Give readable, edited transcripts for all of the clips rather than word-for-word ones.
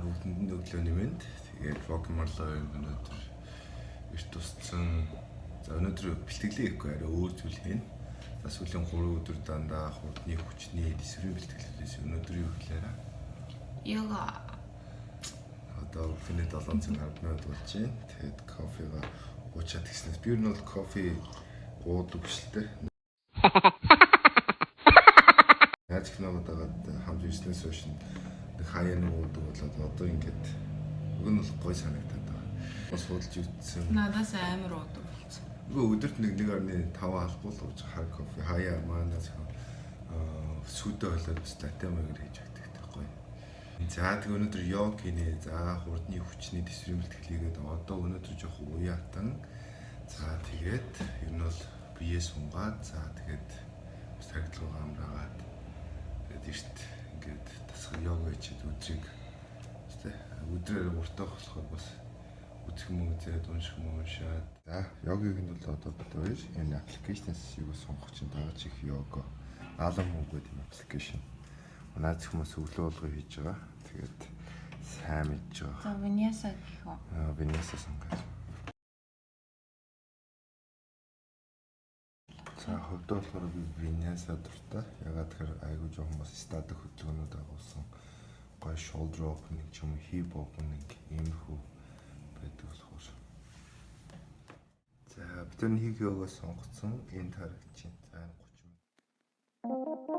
Бүгдэнд нь өглөөний мэнд. Тэгээд Rock Marlowe өнөөдөр эрт тусцсан. За, өнөөдөр бэлтгэлээ хийхгүй, арай өөр зүйл хийнэ. За, сүүлийн 3 өдөр дандаа хурдны, хүчний, тэсвэрийн бэлтгэлээс өнөөдөр юу хийлээ? Йога. Одоо өглөөний 7 цаг 10 минут болж байна. Тэгээд кофега уучаад гиснээс би ер нь бол кофе уудаг биш л дээ. Яаж киногод агаад хамт ирснээс хойш нэг хаяа нэг уудаг болоод одоо ингээд уг нь бол гой санагдаад байгаа. Бас судалж үзсэн. Надаас амар уудаг болсон. Үгүй, өдөрт нэг 1.5 албал ууж хар кофе хаяа манаас сүдэ хойлоод бас латте маягаар хийж өгдөг гоё. За, тэг өнөөдөр йог хийнэ. За, хурдны, хүчний, тэсвэрийн бэлтгэл хийгээд одоо өнөөдөр жоох уяатан. За, тэгээд ер нь бол бие сунгаад, за, тэгээд бас тархидлогоо амраагаад, тэгээд эрт ингээд тасгал йога хийчихэд өдрийг тэ өдрөөр уртах болохоор бас үзэх юм үзээд, унших юм уншаад. За, йогийг нь бол одоо бид хоёр энэ application ээс юу сонгох чинь дагаж их йога. Алан мөнгө гэдэг юм application. Манай хүмүүс өглөө болгоо хийж байгаа. Тэгээд сайн мэдж байгаа. За, Vinyasa гэх үү? Аа, Vinyasa сонгоод. За, хувьдаа болохоор би Vinyasa дуртай. Ягаад тэгэхээр айгүй жоохон бас статик хөдөлгөөнүүд агуулсан гоё shoulder opening ч юм уу, hip opening иймэрхүү байдаг болохоор. За, бид нар нэг йога сонгоцсон, энд харагдаж байна. За, энэ 30 минут.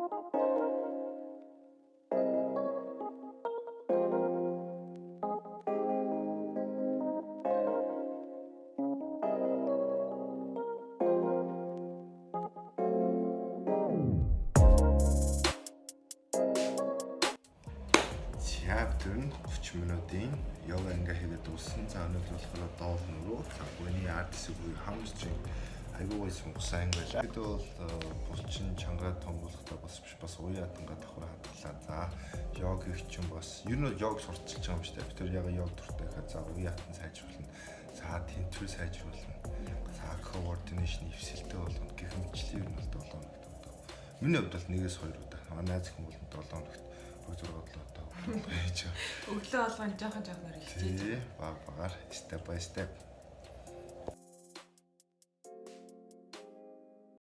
За, бид нар нь 30 минутын йога ингээ хийгээд дууссан. За, өнөөдөр болохоор доол руу. За, гуйны ард хэсэг буюу hamstring айгүй гой сунгасан анги байлаа. Бид бол булчин чангаа том болохтой бас биш, бас уян хатангаа давхар хадгалаа. За, йог хийх чинь бас ер нь йог сурталчилж байгаа юм шүү дээ. Бид тэр яг йог дуртай гэхэд, за, уян хатан сайжруулна. За, тэнцвэр сайжруулна. За, coordination эвсэлтэй болгоно гэх мэтчлэн ер нь бол 7 хоногт одоо. Миний хувьд бол 1-2 удаа. Манай найз хүн бол 7 хоногт 6 7 удаа хийж байгаа. Өглөө болгон жоохон жоохноор хичээж. Тий, баг багаар, step by step.